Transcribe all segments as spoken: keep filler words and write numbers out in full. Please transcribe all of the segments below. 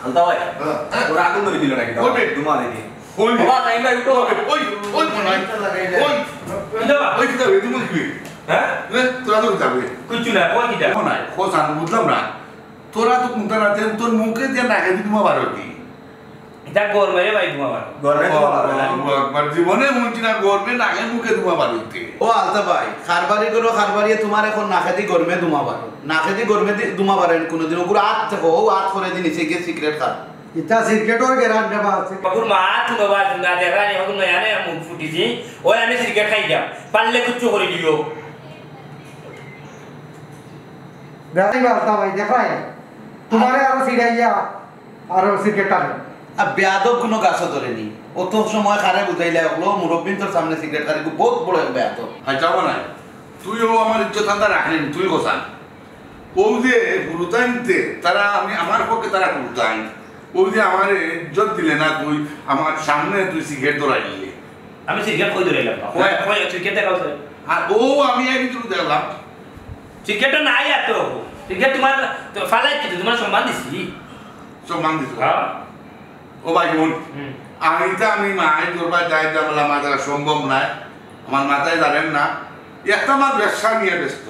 দাদা ভাই, হ্যাঁ। ওরা আগুন ধরে দিল নাকি? ওই বে। ধোঁয়া দেখি। ওই বে। বাবা, টাইম ভাই, উঠো। ওই, ওই, ওই, মনে হয়। ওই। কিতা বা? ওই কিতা বে, তুমি কি বে? হ্যাঁ? এ, তোরা তো যাবে। কিচ্ছু না, ওই কিতা? মনে হয়, খোঁজ আমি বুঝলাম না। তোরা তো কোনটা রাতে তোর মুখে দিয়ে নাকে দিয়ে ধোঁয়া বার হতি। এটা গরমে রে ভাই, ধোঁয়া বার। গরমে ধোঁয়া বার, না? আল্লাহু আকবার। জীবনে হুনছি না গরমে নাকে মুখে ধোঁয়া বার হইতে। ও আলতা ভাই, কারবারি করো, কারবারিয়ে তোমার এখন নাকেদি গরমে ধোঁয়া বার। নাকেদি গরমে দি-, ধোঁয়া বার হয়নি কোনোদিন। ওগুলো আত দেখো, ও আত করে দি নিচে গিয়ে সিগারেট খান। ইতা সিগারেটর গেরান রে বা আছে। বাবুর মা, তুমি বাবা, তুমি না দেখরা নি, বাবুর মা, আনে মুখ ফুটিছি। ওই আমি সিগারেট খাই যাম। পারলে কিচ্ছু করে দিও। দেখাই বা আলতা ভাই, দেখাই। তোমারে আরো সিগাইয়া আরো সিগারেট টানে। আর বেয়াদব কোনো গাছও ধরেনি। অত সময় কারে বুঝাইলা, হলো মুরব্বিন্তর সামনে সিগারেট খালি, বহুত বড় এক বেয়াদব। আচ্ছা, বাবা নাই, তুই ও আমার ইজ্জত আনতা রাখলেন, তুই গোসান। ও যে গুরুতাইনতে, তারা আমি, আমার পক্ষে তারা গুরুতাইন। ও যে আমারে ইজ্জত দিলে না, তুই আমার সামনে তুই সিগারেট ধরাই দিলে। আমি সিগারেট কই ধরাইলাম না? কই? কই সিগারেট দেখা হচ্ছে? আর ও আমি এক ভিতরে দেখলাম। সিগারেট তো নাই আর তো। সিগারেট তোমার তো ফালাই কি, তোমার সম্মান দিছি। সম্মান দিছো? হ্যাঁ। ও ভাই বোন, হুম। আমি তো আমি মাই দরবার যাই ঝামেলা মাঝে সম্ভব নাই। আমার মাথায় ধরেন না। একটা আমার ব্যবসা নিয়ে ব্যস্ত।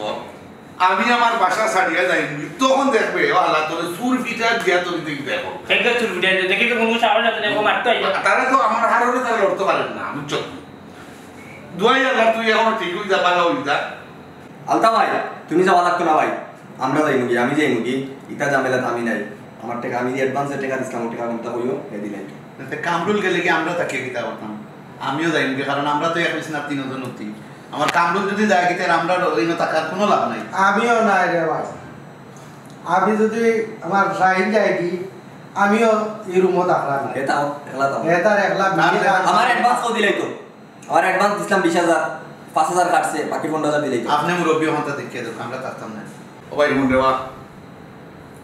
আমি আমার বাসা ছাড়িয়া যাই, তখন দেখবে, ও আল্লাহ, তোরে সুর ফিটার দিয়া তোর দিকে দেখো। সেটা চুল ফিটাই দিয়ে দেখি তো কোনো সাহস আছে না, ও মারতে হয়। তারা তো আমার হারণে তারা লড়তে পারেন না, বুঝছো? দোয়াই আল্লাহ, তুই এখন ঠিক হয়ে যা, ভালো হয়ে যা। আলতা ভাই, তুমি যাওয়া লাগতো না ভাই, আমরা যাইমুগি, আমি যাইমুগি, ইতা ঝামেলাত আমি নাই। আমার টেকা, আমি অ্যাডভান্সে টেকা দিছিলাম, ও টেকা কোনটা কইও, হে দিলাই। তে কামরুল গেলে কি আমরা তাকে কিতা করতাম? আমিও যাইমুগি, কারণ আমরা তো এক বিছনার তিনজন অতি। আমার কামরুল যদি যায় কিতা, আমরা ইনো থাকার কোনো লাভ নাই। আমিও নাই রে ভাই, আমি যদি আমার শাহিন যাই কি, আমিও এই রুমো থাকলাম না। এটা একলা তো। এটার একলা না, মিলে না। আমার অ্যাডভান্স কত দিলাই তো? আমার অ্যাডভান্স দিছিলাম বিশ হাজার, পাঁচ হাজার কাটছে, বাকি পনেরো হাজার দিলেই তো। আপনি মুরব্বী হন, তা দেখিয়ে দেন, আমরা থাকতাম না। ও ভাই, মন দেওয়া,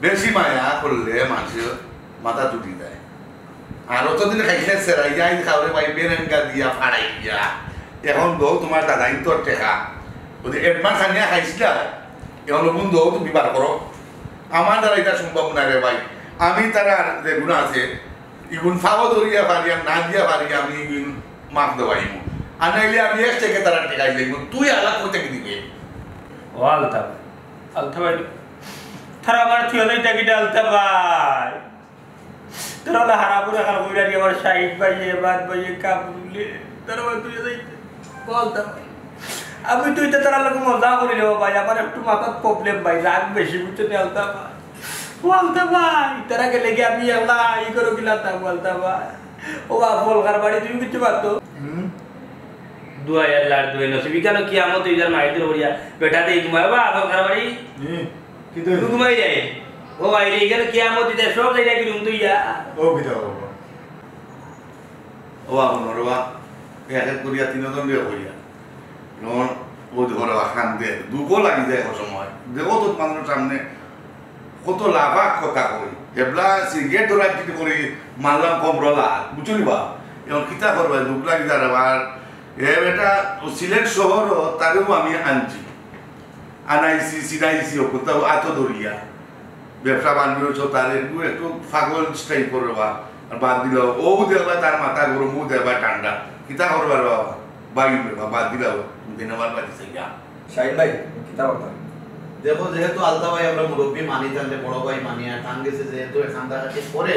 বেশি মায়া করলে মানুষের মাথা টুটি যায়। আর অতদিন খাইছে সেরাই যায়, খাওয়ারে ভাই বেরেঙ্গা দিয়া, ফাড়াই দিয়া। এখন দৌ তোমার দাদাই তোর টেকা। ওই যে অ্যাডভান্স আনিয়া খাইছিলা, এখন বন্ধু দৌ তুমি বার করো। আমার দ্বারা এটা সম্ভব না রে ভাই। আমি তারা যেগুলো আছে, ইগুন ফাও ধরিয়া পারি, আর না দিয়া পারি, আমি ইগুন মাফ দেওয়াইমু। আর নাইলে আমি এক থেকে তারা টেকাই যাইমু। তুই আলাদা কই থেকে দিবে? ও আলতা ভাই, আলতা ভাই, তারা আমার থিয়া নাই টাকিটা আলতা ভাই। তারা হলো হারাপুরে খাল কইরা দিয়ে আমার শাহিদ ভাইয়ে, বাদ ভাইয়ে, কাবুলে। তারা আমার থিয়া যাইতে। ও আলতা ভাই, আমি তো এটা তারা লোক মজা করি রে ভাই, আমার একটু মাথার প্রবলেম ভাই, রাগ বেশি, বুঝছো নি আলতা ভাই? ও আলতা ভাই, তারা গেলে কি আমি আল্লাহ ই করো কিলা তা আলতা ভাই? ও বাপ, ফলকার বাড়ি তুমি কিচ্ছু পারতো? হুম। দুয়াই আল্লাহর দুয়াই নসিব। ইখানো কিয়ামত হইবার মাইদুর হইয়া বেটা দেই তোমার, ও বাপ, ফলকার বাড়ি। হুম। কি তো তুমি ঘুমাই যাই। ও ভাই রে, ইখানো কিয়ামত দিতে সব জায়গায় কি রুম তুই যা। ও কিতা বাবা। ও বাপ, রে বাপ, এক এক করিয়া তিনজন বিয়া করিয়া। নন, ও দেখো রে বাপ, কান্দে। দুঃখ লাগি যায় এক সময়। দেখো তো তোমার সামনে কত লাফা কথা কই। এবলা সিগারেট ধরা কিতা করি মারলাম কমরলা, বুঝছো নি বা? এখন কিতা করবে, দুঃখ লাগি যায় রে বাপ। এ বেটা, ও সিলেট শহর, তারেও আমি আনছি। আনাইছি, সিনাইছি, ও কোথাও আতো ধরিয়া। ব্যবসা বাণিজ্য হচ্ছে তার একটু, একটু পাগল টাইপর বাবা। আর বাদ দিল, ও দেখবা তার মাথা গরম, ও দেখবা ঠান্ডা। কিতা করবার বাবা? বাইর বাবা, বাদ দিল, দিন আমার বাড়ি থেকে। শাহিন ভাই, কিতা করতাম? দেখো, যেহেতু আলতা ভাই আমরা মুরব্বী মানি, তাহলে বড় ভাই মানি, আর টান গেছে যেহেতু এখান থাকা ঠিক করে,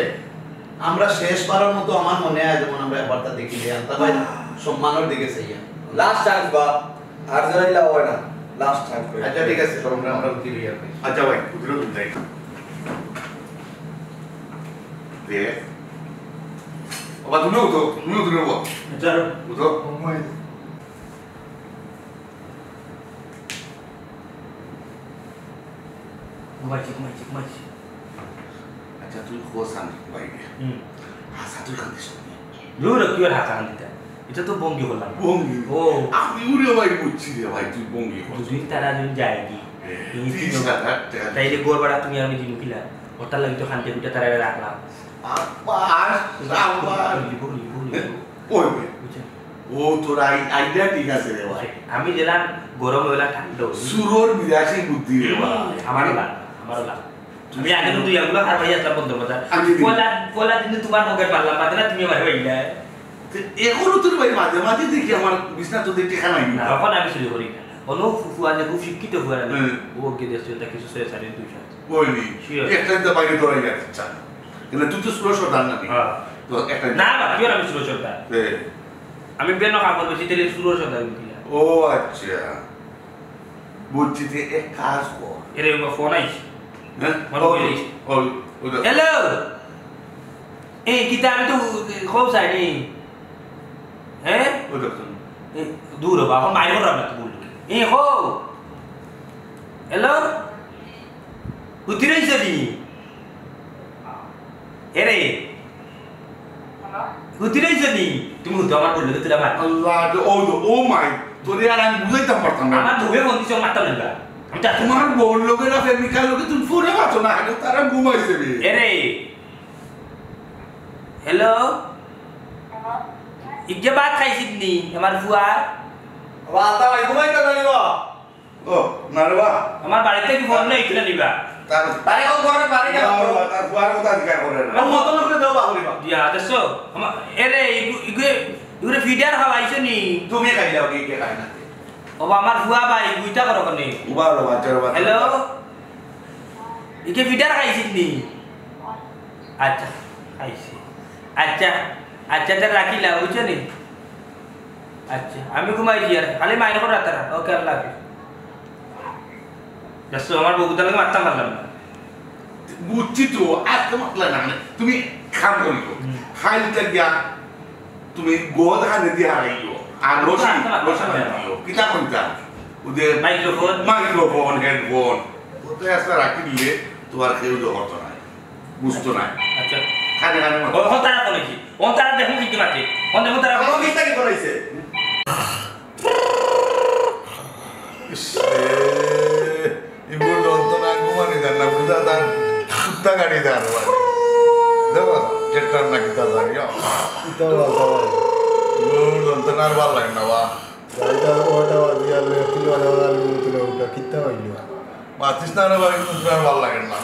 আমরা শেষবারের মতো আমার মনে হয় যেমন আমরা একবার তা দেখি যে আলতা ভাই সম্মানের দিকে চাইয়া। লাস্ট চান্স বা আর যেন ইলা হয় না, লাস্ট চান্স। আচ্ছা, ঠিক আছে, আমরা, আমরা উঠি লই আর কি। আচ্ছা ভাই, উঠি লই তুমি যাই। দে। বাবা, তুমিও উঠো, তুমিও উঠো বাবা। আচ্ছা। উঠো। ঘুমাই। ঘুমাইছি, ঘুমাইছি, ঘুমাইছি। আচ্ছা, তুই খোঁজ আন ভাইরে। হুম। হাছা তুই কান্দিস নি। দূর, কি আর হাছা কান্দিতা? এটা তো ভঙ্গি করলাম। ভঙ্গি? ও। আমি উড়ে ভাই বুঝছি রে ভাই, তুই ভঙ্গি করছিস। দুদিন তারা দুদিন যায় কি? এ, এই তিন তিরিশ হাজার টাকা। তাইলে ঘর ভাড়া তুমি আমি দিব কিলা? ওটার লাগি তো খান্তি খুঁটে তারা রাখলাম। আব্বা, আব্বা। লিবো, লিবো, লিবো। ওই ভাই। বুঝছেন? ও, তোর আই-, আইডিয়া ঠিক আছে রে ভাই। আমি যেলাম গরম, ওলা ঠান্ডা। সুরর বিরাশি বুদ্ধি রে ভাই। আমারও লাগ, আমারও লাগ। আমি আগে তো দুই আঙ্গুল আর ভাই আসলাম বন্ধ কথা। আমি দিই। পয়লা, পয়লা দিন তুমার পকেট মারলাম, বাদে না তুমি আমার ভাই না। তো এখনো তোর ভাই মাঝে মাঝে দেখি আমার বিছনা তো দেখি খানাই না। না, অখন আমি চুরি করি না। অনো ফুফু আছে, খুব শিক্ষিত ফুয়া আছে। হুম। ও কি দেখছো, এটা কিছু ছয় সাড়ে দুই সাত। ওই নি। Sure। একটা দিন তো বাইরে দৌড়াই যাচ্ছে, আচ্ছা। কিন্তু তুই তো ষোলো সর্দার না নি। হ্যাঁ। তো একটা না, বা, কি আর আমি ষোলো সর্দার? এ। আমি বেনো কাপড় বেশি, তাহলে ষোলো সর্দার বুঝি না। ও আচ্ছা। বুঝছি, তুই এক কাজ কর। এরে, বাবা, ফোন আইছে। হ্যাঁ? আমার ও, মোবাইল আইছে। ও, ও, ও, হ্যালো? এই, কিতা, আমি তো খুব চাইনি। হ্যাঁ? ও, দেখো। এ, দূর হবা, অখন মাইর করলাম না তো বললো। এই, হো। হ্যালো? হুতি রইছে নি? এরে। হ্যালো? হুতি রইছে নি? তুমি হুতো আমার বললো তো তুই আমার। আল্লাহ, ও, ও মাই, তোরে আর আমি বুঝাইতাম পারতাম না। আমার বউয়ে ফোন দিছে, ও মারতাম না। আমি তো তোমার বউর লগে না, প্রেমিকার লগে তুমি ফোনে মাতো না, আরে তারা ঘুমাইছে রে। এরে। হ্যালো? হ্যালো? ইগে ভাত খাইছিস নি, আমার ফুয়া? বাবা, তা ভাই, ঘুমাইতে পারি বা? ও, না রে বা। আমার বাড়িতে কি ফোন নেই, কিনা নিবা? তার তারে ও ঘরে বাড়ি গেল। না রে বা, তার ফুয়ার কথা জিজ্ঞাসা করে না। ও মতন করে দেও বাহুরি বা। দিয়া, দেখছো? আমার, এরে, ইগু-, ইগু-, ইগুরে ফিডার খাওয়াইছো নি? তুমি খাইলাও, কি কে খায় না? ও বা, আমার ফুয়া ভাই, বুইটা করো কেনে? উবা রে বা, চলো বা। হ্যালো? ইকে ফিডার খাইছিস নি? আচ্ছা, খাইছি। আচ্ছা, আচ্ছা, তে রাখিলা, বুঝছো নি? আচ্ছা, আমি ঘুমাই যাই আর, খালি মাইন্ড করো না তারা। ওকে, আল্লাহ হাফিজ। দেখছো, আমার বউগুতার লগে মাততাম পারলাম না। বুঝছি তো, আর তো মাতলা না, মানে, তুমি কাম করিও। হুম। খাইলটা গিয়া তুমি গদ হাতে দিয়া হারাইও। আর রশি, আচ্ছা, আচ্ছা, রশি আচ্ছা। বান্ধিও। কিতা কইতা? ওদের মাইক্রোফোন। Microphone, headphone. ওতে আস্তা রাখি দিলে তোমার কেউ জহর তো নাই। বুঝতো নাই। আচ্ছা। কানে কানে মাতো। ও, ও তারা কোন কি? ও তারা দেখুন কি মাতে? ও দেখুন তারা কোন বিস্তারিত করাইছে? ইস রে, ইগুর যন্ত্রণা ঘুমানি যার না, বুঝা যার, কুত্তা গাড়ি যার, মানে। দেখো, ট্রেক্টর না কিতা যার, ইয়া। কিতা বাবা? ইগুর যন্ত্রণা আর ভালা লাগে না, বা। গাড়িটা ওটা বাজিয়া লইয়া তুলে বাজা বাজা আলু তুলে উঠা, কিতা হইল? মাতিস না রে ভাই, ইগুর যন্ত্রণা আর ভালা লাগে না।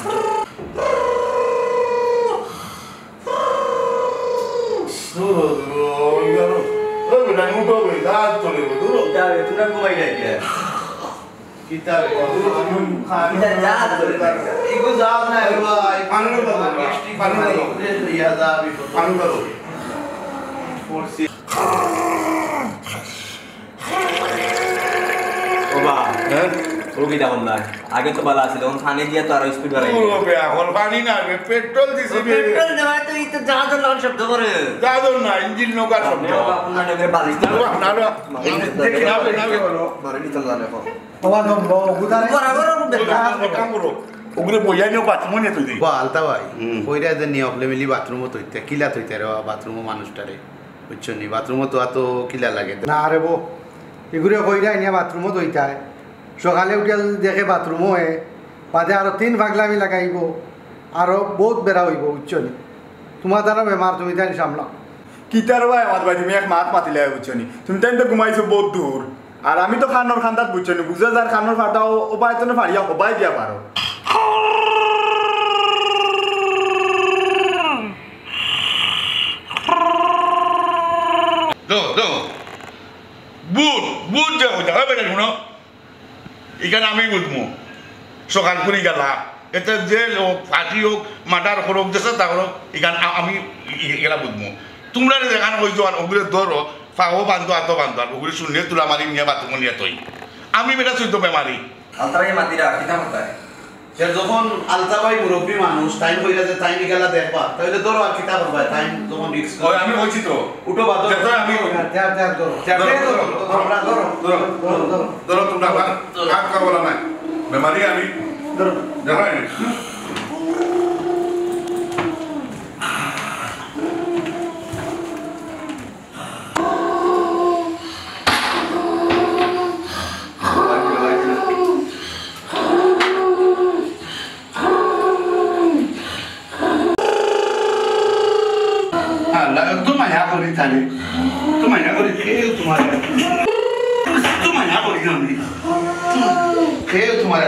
দূর হ, দূর হ, ওই গেল। ওই বেটা, উঠো বে, দাঁত চলে গো, দূর হ। কিতা বে, তোরা ঘুমাই যাই কে? কিতা বে, দূর হ। কিতা যা চলে না? ইগো যা না রে ভাই। পানি দাও, পানি দাও। ইয়া যা, পানি দাও। পড়ছি। ও বা, হ্যাঁ? ও কিতা করলা? আগে তো ভালা আছিল, অখন কানে দিয়া তো আরো স্পিড বাড়াই দিল। ও বে, অখন পানি না বে, পেট্রোল দিছি বে। পেট্রোল দেওয়ায় তো এই তো জাহাজের লাল শব্দ করে। জাহাজের না, ইঞ্জিন নৌকার শব্দ। না, না, না, বালিশ না, না, না। মারি দিতে না, না, না। মারি দিতে জানে এখন। বাবা, দম, বাবা, গুদারে। বরাবর ওর বেটা। কাম করো, কাম করো। ওগুলো বইয়া নিও, বাথরুমে নিয়ে তুই দি। বা, আলতা ভাই, হুম। কইরা যে নিয়ে অকলে মিলি বাথরুমও তৈতে, কিলা তৈতে রে বাবা, বাথরুমও মানুষটারে। বুঝছো নি? বাথরুমও তো অত কিলা লাগে। না রে বো, ইগুরে কইরা নিয়া বাথরুমও ধইতায়। সকালে উঠিয়া যদি দেখে বাথরুমও হে, বাদে আরো তিন পাগলামি লাগাইবো, আরো বউত বেড়া অইবো, বুঝছো নি? তুমার দ্বারা বেমার, তুমি তাইন সামলাও। কিতার ভাই আমার ভাই, তুমি এক মাত মাতিলে, বুঝছো নি? তুমি তাইন তো ঘুমাইছো বউত দূর, আর আমি তো কানর কান্দাত, বুঝছো নি? বুঝা যার কানর ফাটাও, ও বায় তো ফাড়িয়া, ও বায় গিয়া পারো। দো, দো। বুঝ, বুঝ যে কইতা, ওই বেটা, হুনো। ইখান আমি বুঝমু। সকাল করি গেলা। এতে জেল হোক, ফাঁসি হোক, মার্ডার করুক, যেতা করুক, ইখান আ-, আমি ই-, ই-, ইগুলা বুঝমু। তুমরা যে যেখান কইছো, আর ওগুলো ধরো, পাও বান্ধো, আতো বান্ধো, আর ওগুলো শুনলে তুলা মারি নিয়া বাথরুমো নিয়া থই। আমি বেটা শুদ্ধ বেমারি। আলতারে মাতিরা, কিতা মাতায়? সে যখন আলতা ভাই মুরব্বী মানুষ, তাইন কইরা যে তাইন ইগুলা দেখবা, তাইলে ধরো আর কিতা করবা, তাইন যখন রিস্ক ওই আমি কইছি তো। উঠো বা ধরো। দেখো আমি ধরো। ধরো, ধরো, ধরো, ধরো, ধরো, ধরো, ধরো, ধরো, ধরো, তোমরা আমার হাত খাবো না, নাই। বেমারি আমি। ধরো। দেখো আমি। আল্লাহ, একটু মায়া করি তারে। একটু মায়া করি, কেউ তোমার, একটু মায়া করি আমি। কেউ তোমার